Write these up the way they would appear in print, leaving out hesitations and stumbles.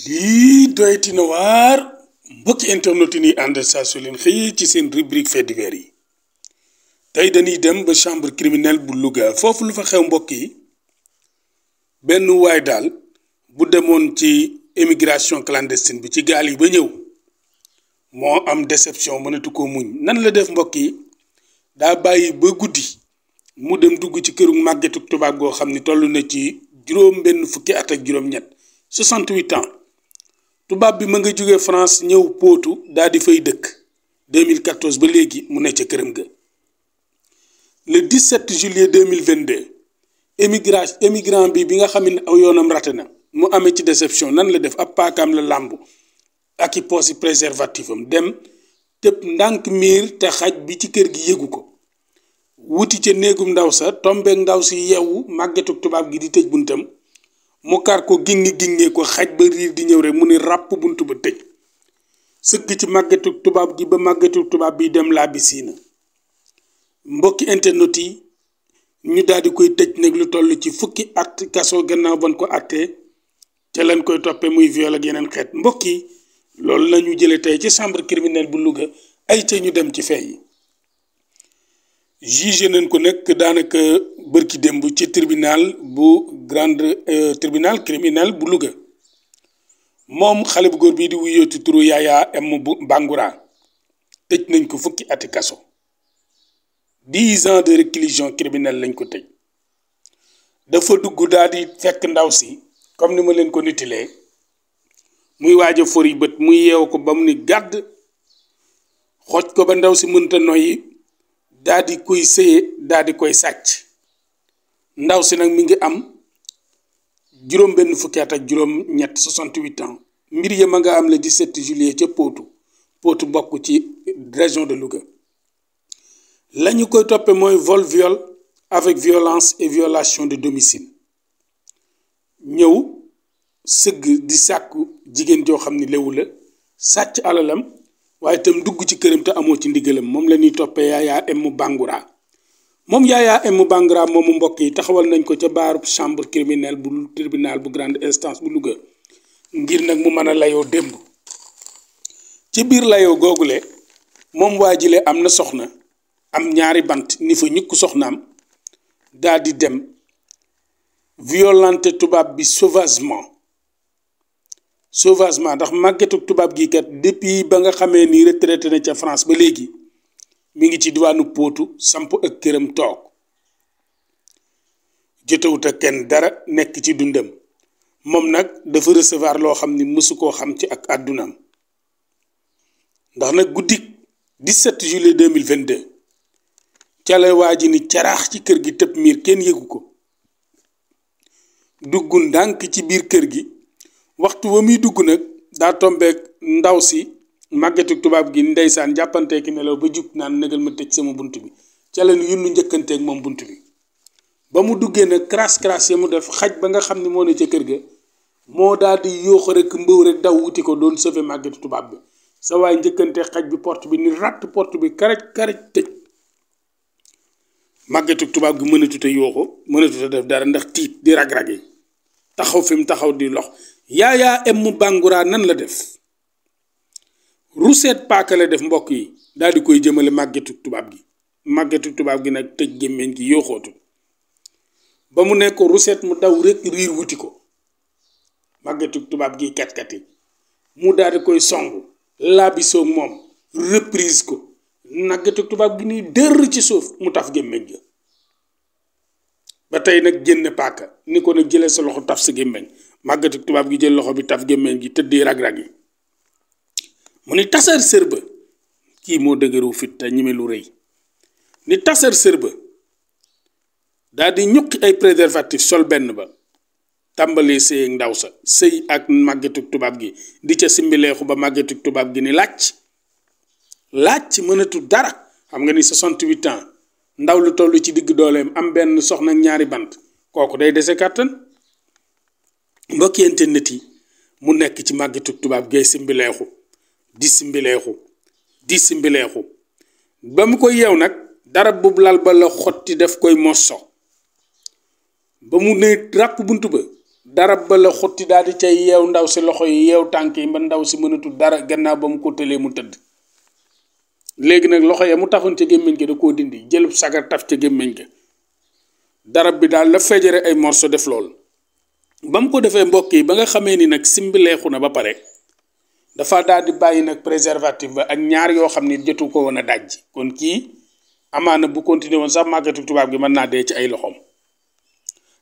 lii doyti na waar mbokki internet yi ni ànd saa su leen xëyee ci seen rubrique faits divers yi tey dañuy dem ba chambre criminelle bu Louga foofu lu fa xew mbokk yi benn waay daal bu demoon ci émigration clandestine bi ci gaal yi ba ñëw moo am déception mënatu ko muñ nan la def mbokk yi daa bàyyi ba guddi mu dem dugg ci këru màggetu tubaab goo xam ni toll na ci juróom benn fukki at ak juróom-ñett 68 ans tubaab bi ma nga jóge France ñëw Potou daal di fay dëkk 2014 ba léegi mu ne ca këram ga le 17 juillet 2022 émigrant bi nga xam ne aw yoonam raté na mu amee ci déception nan la def ab paakaam la làmb ak i poosi préservatif am dem tëb ndànk miir te xaj bi ci kër gi yëgu ko wuti ca néegum ndaw sa tombeek ndaw si yeewu màggetuk tubaab gi di tëj buntam mu kar ko gingi ko xaj ba riir di ñëw rek mu ni ràpp buntu ba tëj sëgg ci màggetuk tubaab gi ba màggetuk tubaab bi dem laa bi siina mbokki internet yi ñu daal di koy tëj nag lu toll ci fukki at kaso gannaaw ban ko attee ca lañ koy toppee muy viol ak yeneen xeet mbokk yi loolu la ñu jëlee tey ci chambre criminelle bu Louga ay ca ñu dem ci fee yi jugé nañ ko nekk daanaka bërki démb ci tribunal bu tribunal criminel bu Louga moom xale bu góor bii di wuyooti turu Yaya M Bangoura tëj nañ ko fukki ati kaso 10 ans de réclusion criminelle lañ ko tëj dafa dugg daal di fekk ndaw si comme ni ma leen ko nitilee muy waaj a fori bët muy yeew ko ba mu ni gàdd xoj ko ba ndaw si mënta noyyi daal di koy sëye daal di koy sàcc ndaw si nag mi ngi am juróom benn fukki at ak juróom ñett 68 ans mbir ya ma nga am le 17 juillet ca Potou bokk ci région de Louga la ñu koy toppe mooy vol viol avec violence et violation de domicile ñëw sëgg di sàkku jigéen joo xam ni léwu la sàcc alalam waaye itam dugg ci këram te amoo ci ndigalam moom la ñuy toppee Yaya M Bangoura moom Yaya M Bangoura moomu mbokk yi taxawal nañ ko ca baaru chambre criminelle bu tribunal bu grande instance bu Louga ngir nag mu mën a layoo démb ci biir layoo googule moom waa jile am na soxna am ñaari bant ni fa ñukk soxnaam daal di dem violenter tubaab bi sauvagement ndax màggetu tubaab gi kat depuis ba nga xamee ni retraité na ca France ba léegi mi ngi ci diwaanu Potou samp ak këram toog jotewut ak kenn dara nekk ci dundam moom nag dafa recevoir loo xam ni mësu koo xam ci ak àddunaam ndax nag guddik 17 juillet 2022 ca la waa ji ni caraax ci kër gi tëb miir kenn yëgu ko dugg ndànk ci biir kër gi waxtu wa muy dugg nag daa tombeek ndaw si màggetu tubaab gi ndeysaan jàppantee ki nelaw ba jug naan nëgal ma tëj sama bunt bi ca la nu yunnu njëkkanteek moom bunt bi ba mu duggee nag crasse ya mu def xaj ba nga xam ne moo ne ca kër ga moo daal di yoox rek mbëw rek daw wuti ko doon sauver màggetu tubaab bi sa waay njëkkantee xaj bi porte bi ni ratt porte bi karaj tëj màggetu tubaab gi mënatut a yooxu mënatut a def dara ndax tiit di rag-rag yi taxaw fi mu taxaw di lox Yaya M Bangoura nan la def ruseet paaka la def mbokk yi daal di koy jëmale màggetu tubaab gi nag tëj gémmiñ gi yooxootu ba mu nekk ruseet mu daw rek riir wuti ko màggetu tubaab gi kat-kat yi mu daal di koy songu laabisoog moom reprise ko màggetu tubaab gi nii dër ci suuf mu taf gémmiñ ga ba tey nag génn paaka ni ko nag jëlee sa loxo taf sa gémmiñ màggetu tubaab gi jël loxo bi taf gémmiñ gi tëddee rag-rag yi mu ni tasar sër ba kii moo dëgëru fit te ñime lu rëy ni tasar sër ba daal di ñuqi ay préservatif sol benn ba tàmbalee sëy ak ndaw sa sëy ak màggetu tubaab gi di ca simbileexu ba màggetu tubaab gi ni làcc mënatu dara xam nga ni 68 ans ndaw lu toll ci digg dooleem am benn soxna ak ñaari bant kooku day dese kàttan mbokki internet yi mu nekk ci màggetu tubaab gay simbileexu di simbileexu ba mu koy yeew nag dara bu lal ba la xotti def koy mosso ba mu ne ràpp bunt ba darab ba la xotti daal di cay yeew ndaw si loxo yi yeew tànk yi ba ndaw si mënatul dara gannaaw ba mu ko tëlee mu tëdd. léegi nag loxo ya mu tafoon ca gémmiñ ga da koo dindi jëlub sagar taf ca gémmiñ ga. darab bi daal la fejere ay morso def lool ba mu ko defee mbokk yi ba nga xamee ni nag simbileexu na ba pare dafa daal di bàyyi nag préservatif ba ak ñaar yoo xam ni jotu ko woon a dajji kon kii amaana bu continué woon sax màggetu tubaab gi mën naa dee ci ay loxoom.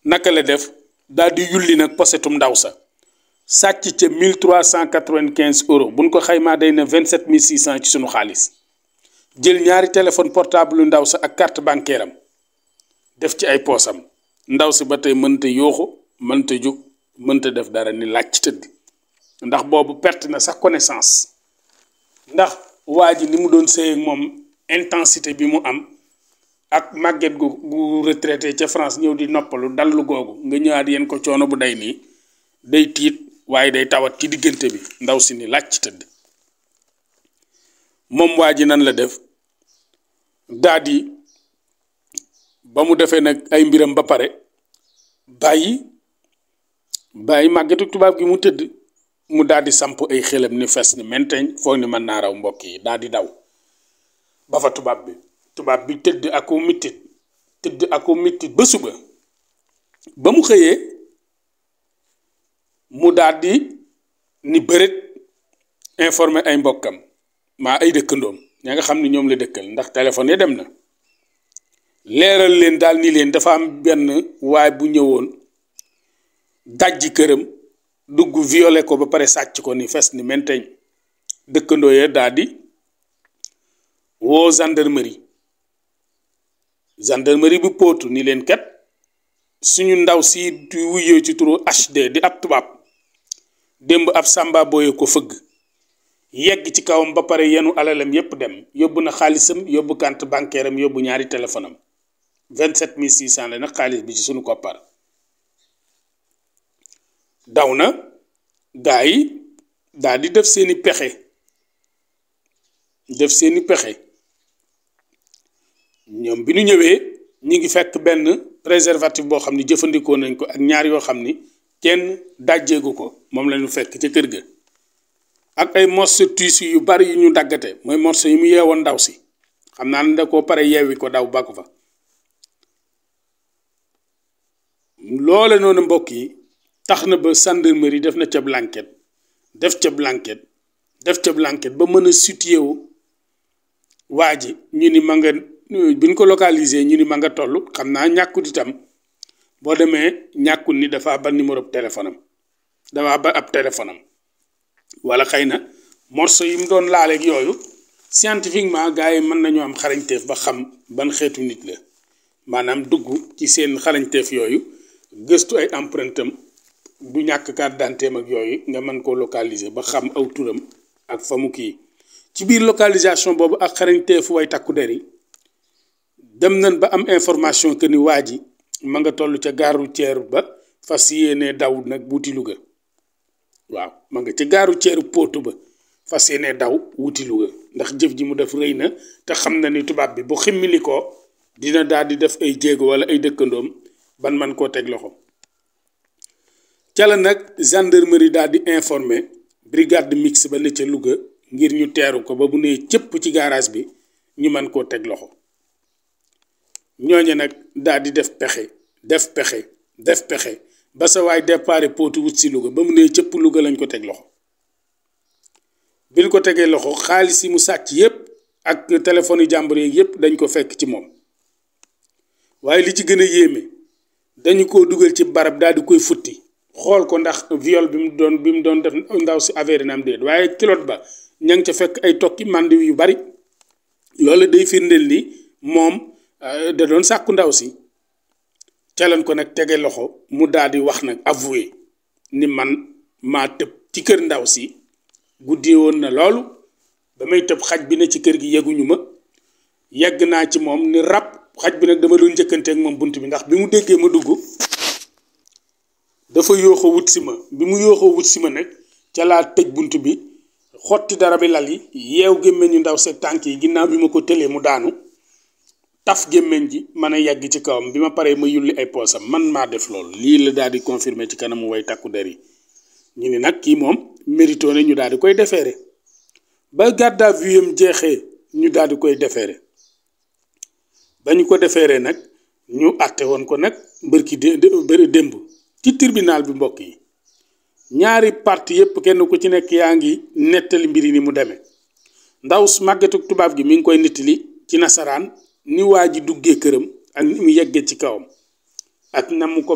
naka la def daal di yulli nag posetum ndaw sa sàcc ca 1395 euros buñ ko xaymaa day na 27600 ci sunu xaalis jël ñaari téléphone portable lu ndaw sa ak carte bancaire am def ci ay poosam. ndaw si ba tey mënta yooxu mënta jóg mënta def dara ni laaj tëdd ndax boobu perte na sax connaissance ndax waa ji ni mu doon sëy ak moom intensité bi mu am ak màgget gu retraité ca France ñëw di noppalu dallu googu nga ñëwaat yéen ko coono bu day nii day tiit waaye day tawat ci diggante bi ndaw si ni laaj tëdd. moom waa ji nan la def daa di ba mu defee nag ay mbiram ba pare bàyyi màggetu tubaab gi mu tëdd mu daal di samp ay xelam ni fes ni menteñ foog ni mën naa raw mbokk yi daal di daw ba fa tubaab bi tëdd ako mittit ba suba ba mu xëyee mu daal di ni bëreet informé ay mbokkam maa ay dëkkandoom ña nga xam ni ñoom la dëkkal ndax téléphone ya dem na leeral leen daal ni leen dafa am benn waay bu ñëwoon dajji këram dugg violé ko ba pare sàcc ko ni fes ni menteñ. dëkkandoo ya daal di woo gendarmerie bu Potou ni leen kat suñu ndaw si di wuyoo ci turu HD di ab tubaab démb ab samba booye ko fëgg yegg ci kawam ba pare yenu alalam yépp dem yóbbu na xaalisam yóbbu carte bancaire am yóbbu ñaari téléphone am 27600 la nag xaalis bi ci suñu koppar. daw na gaa yi daal di def seeni pexe ñoom bi ñu ñëwee ñi ngi fekk benn préservatif boo xam ni jëfandikoo nañ ko ak ñaar yoo xam ni kenn dajjeegu ko moom la ñu fekk ca kër ga ak ay morceau tissu yu bari yu ñu daggate mooy morceau yi mu yeewoon ndaw si xam naa ne da koo pare yeewi ko daw bàkku fa. loole noonu mbokk yi tax na ba gendarmerie def ca blanquette ba mën a situé wu waa ji ñu ni ma nga biñ ko localisé ñu ni ma nga toll xam naa ñàkkut itam boo demee ñàkkut ni dafa ba numéro téléphone am dafa ba ab téléphone am wala xëy na morceau yi mu doon laaleeg yooyu scientifiquement gars yi mën nañoo am xarañteef ba xam ban xeetu nit la maanaam dugg ci seen xarañteef yooyu gëstu ay empreinte am du ñàkk carte d'identité ak yooyu nga mën koo localiser ba xam aw turam ak fa mu kii ci biir localisation boobu ak xarañteefu way takku der yi dem nañ ba am information que ni waa ji ma nga toll ca gare routière ba fas yéene daw nag wuti Louga waaw ma nga ca gare routière Potou ba fas yéene daw wuti Louga ndax jëf ji mu def rëy na te xam na ni tubaab bi bu ximmili ko dina daal di def ay jéego wala ay dëkkandoom ban man koo teg loxo. ca la nag gendarmerie daal di informé brigade mixte ba ne ca Louga ngir ñu teeru ko ba bu nee cëpp ci garage bi ñu mën koo teg loxo. ñooñu nag daal di def pexe ba sa waay départ Potou wut si Louga ba mu nee cëpp Louga lañ ko teg loxo. bi ñu ko tegee loxo xaalis yi mu sàcc yépp ak téléphone yi jàmbur yeeg yépp dañ ko fekk ci moom waaye li ci gën a yéeme dañu ko dugal ci barab daal di koy futti xool ko ndax viol bi mu doon def ndaw si avéré na am déet waaye kilote ba ña ngi ca fekk ay tokki mànd yu bari loolu day firndeel ni moom da doon sàkku ndaw si ca lañ ko nag tege loxo mu daal di wax nag avoué ni man maa tëb ci kër ndaw si guddee woon na loolu ba may tëb xaj bi ne ci kër gi yegguñu ma yegg naa ci moom ni rab xaj bi nag dama doon njëkkante ak moom bunt bi ndax bi mu déggee ma dugg dafa yooxoo wut si ma bi mu yooxoo wut si ma nag ca laa tëj bunt bi xotti dara bi lal yi yeew gémmeñu ndaw sa tànk yi ginnaaw bi ma ko tëlee mu daanu taf gémmiñ ji mën a yegg ci kawam bi ma paree ma yulli ay poosam man maa def loolu lii la daal di confirmer ci kanamu way takku der yi ñu ni nag kii moom mérito ne ñu daal di koy defeere ba garde à vue am jeexee ñu daal di koy defeere ba ñu ko defeeree nag ñu àtte woon ko nag mbërki démb ci tribunal bi mbokk yi ñaari parti yépp kenn ku ci nekk yaa ngi nettali mbiri ni mu demee ndaw màggetu tubaab gi mi ngi koy nettali ci nasaraan ni waa ji duggee këram ak ni mu yeggee ci kawam ak na mu ko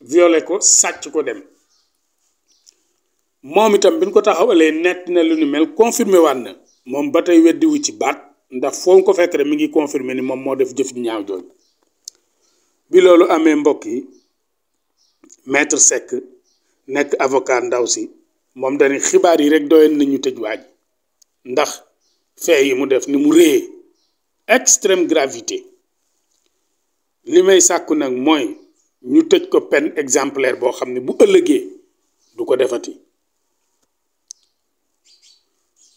violé ko sàcc ko dem moom itam bi ñu ko taxawalee nett na lu ni mel confirmé waat na moom ba tey weddiwu ci baat ndax foo ko fekk rek mi ngi confirmé ni moom moo def jëf ñaaw jooju bi loolu amee mbokk yi maître Seck nekk avocat ndaw si moom dañuy xibaar yi rek doyoon nañu tëj waaj ndax fee yi mu def ni mu réyee extrême gravité li may sàkku nag mooy ñu tëj ko peine exemplaire boo xam ne bu ëllëgee du ko defati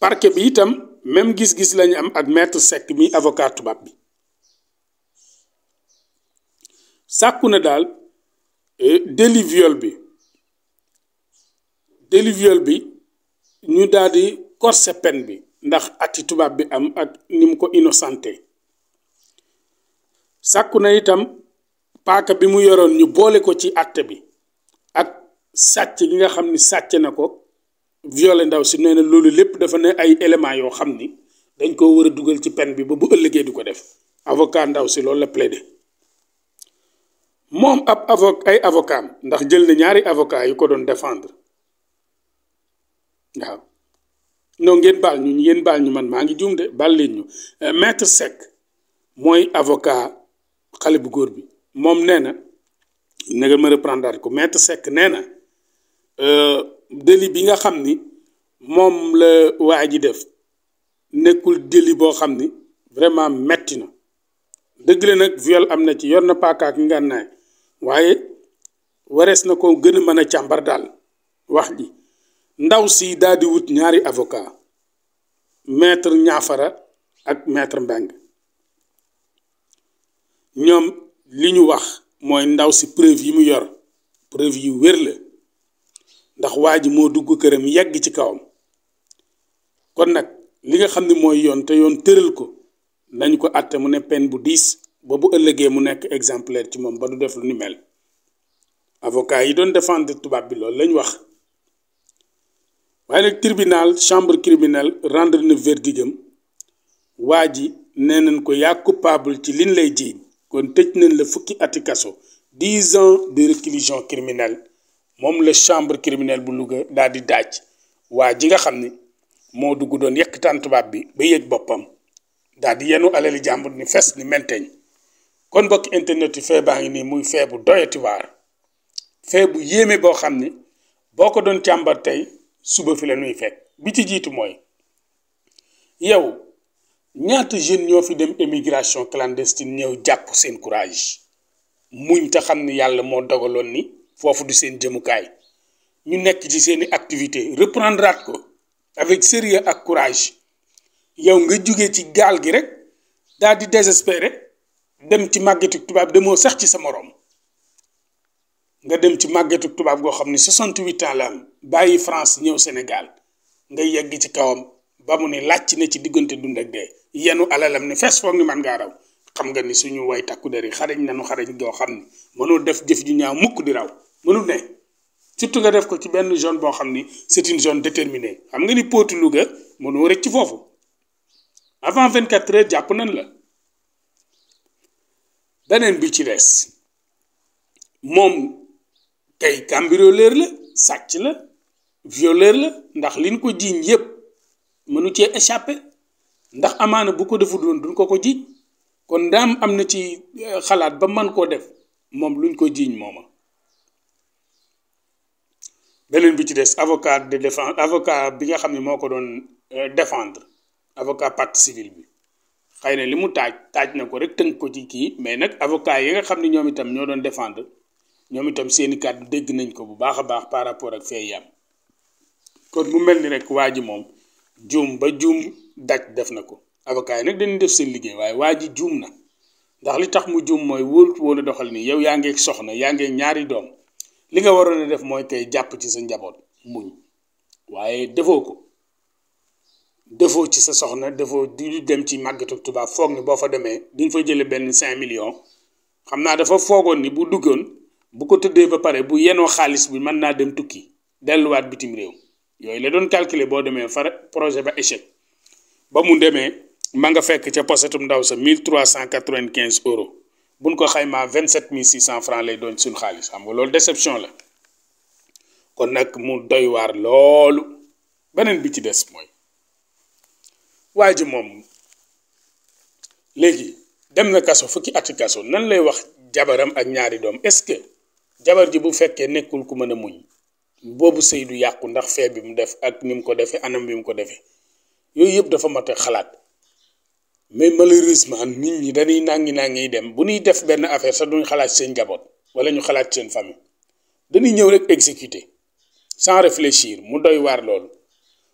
parquet bi itam même gis-gis lañu am ak maître Seck mi avocat tubaab bi sàkku na daal délit viol bi ñu daal di corser peine bi ndax ati tubaab bi am ak ni mu ko innocenté sàkku na itam paaka bi mu yoroon ñu boole ko ci àtte bi ak sàcc gi nga xam ni sàcc na ko violé ndaw si nee na loolu lépp dafa ne ay éléments yoo xam ni dañ ko war a dugal ci peine bi ba bu ëllëgee du ko def avocat ndaw si loolu la plaidé moom ab ay avocat ndax jël na ñaari avocat yu ko doon défendre waaw non ngeen baal ñu man maa ngi juum de baal leen ñu maître Seck mooy avocat xale bu góor bi moom nee na nga ma reprendre ko maître Seck nee na délit bi nga xam ni moom la waa ji def nekkul délit boo xam ni vraiment metti na dëgg la nag viol am na ci yor na paakaak ngànnaay waaye warees na ko gën a mën a càmbar daal wax ji ndaw si daal di wut ñaari avocat maître Ñaafara ak maître Mbeng ñoom li ñu wax mooy ndaw si preuve yi mu yor preuve yu wér la ndax waa ji moo dugg këram yegg ci kawam kon nag li nga xam ne mooy yoon te yoon tëral ko nañu ko àtte mu ne peine bu diis ba bu ëllëgee mu nekk exemplaire ci moom ba du def lu ni mel avocat yi doon défendre tubaab bi loolu lañ wax waaye nag tribunal chambre criminelle rendre na verdigam waa ji nee nañ ko yaa coupable ci liñ lay jiiñ kon tëj nañ la fukki ati kaso 10 ans de réclusion criminelle moom la chambre criminelle bu Louga daal di daaj waa ji nga xam ni moo dugg doon yekkataan tubaab bi ba yëg boppam daal di yenu alali jàmbur ni fes ni menteñ kon mbokk internet yi fee baa ngi nii muy fee bu doyati waar fee bu yéeme boo xam ni boo ko doon càmbar tey suba fi la nuy fekk bi ci jiitu mooy yow ñaata jeune ñoo fi dem émigration clandestine ñëw jàpp seen courage muñ te xam ni yàlla moo dogaloon ni foofu du seen jëmukaay ñu nekk ci seeni activité reprendre ko avec sérieux ak courage yow nga jóge ci gaal gi rek daal di désespéré dem ci màggetu tubaab demoo sax ci sa moroom nga dem ci màggetu tubaab goo xam ne 68 ans la am bàyyi France ñëw Sénégal nga yegg ci kawam ba mu ne làcc na ci diggante dund ak dee yenu alalam ne fees foog ni man ngaa raw xam nga ni suñu way takku der yi xarañ nanu xarañ goo xam ne mënoo def jëf ju ñaaw mukk di raw mënul ne surtout nga def ko ci benn zone boo xam ni c'est une zone déterminée xam nga ni pootu Louga mënoo rëcc ci foofu avant 24 heures jàpp nañ la beneen bi ci des moom kay cambrioleur la sàcc la violeur la ndax liñ ko jiiñ yépp mënu cee échappé ndax amaana bu ko defu doon duñ ko jiiñ kon ndaam am na ci xalaat ba man koo def moom luñ ko jiiñ mooma beneen bi ci des avocat de défense avocat bi nga xam ne moo ko doon défendre avocat partie civile bi xëy na li mu taaj na ko rek tënk ko ci kii mais nag avocat yi nga xam ne ñoom itam ñoo doon défendre ñoom itam seeni kàddu dégg nañ ko bu baax a baax par rapport ak fee yam kon mu mel ni rek waa ji moom juum ba juum daj def na ko avocat yi nag dañuy def seen liggéey waaye waa ji juum na ndax li tax mu juum mooy wóolu doxal nii yow yaa ngeeg soxna yaa ngeeg ñaari doom li nga waroon a def mooy kay jàpp ci sa njaboot muñ waaye defoo ci sa soxna defoo di dem ci màggatu tubaab foog ni boo fa demee di nga fa jële benn 5 millions xam naa dafa foogoon ni bu duggoon bu ko tëddee ba pare bu yenoo xaalis bi mën naa dem tukki delluwaat bitim réew yooyu la doon calculer boo demee far projet ba échec ba mu demee ma nga fekk ca posetum ndaw sa 1395 euros buñ ko xaymaa 27600 francs lay doon suñ xaalis xam nga loolu déception la kon nag mu doy waar loolu beneen bi ci des mooy waa ji moom léegi dem na kaso fukki ati kaso nan lay wax jabaram ak ñaari doom est-ce que jabar ji bu fekkee nekkul ku mën a muñ boobu sëy du yàqu ndax fee bi mu def ak ni mu ko defee anam bi mu ko defee yooyu yëpp dafa mat a xalaat mais malheureusement nit ñi dañuy nangi dem bu ñuy def benn affaire sax duñ xalaat seen njaboot wala ñu xalaat seen famille dañuy ñëw rek exécuter sans réfléchir mu doy waar loolu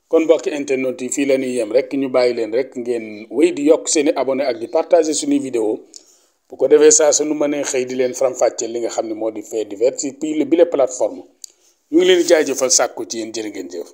kon mbokki internet yi fii la ñuy yem rek ñu bàyyi leen rek ngeen wéy di yokk seeni abonné ak di partager suñuy vidéo bu ko defee saa suñu mënee xëy di leen faram-fàccee li nga xam ne moo di fait divers ci bi les plateforme ñu ngi leen di jaajëfal sàkku ci yéen jërë ngeen jëf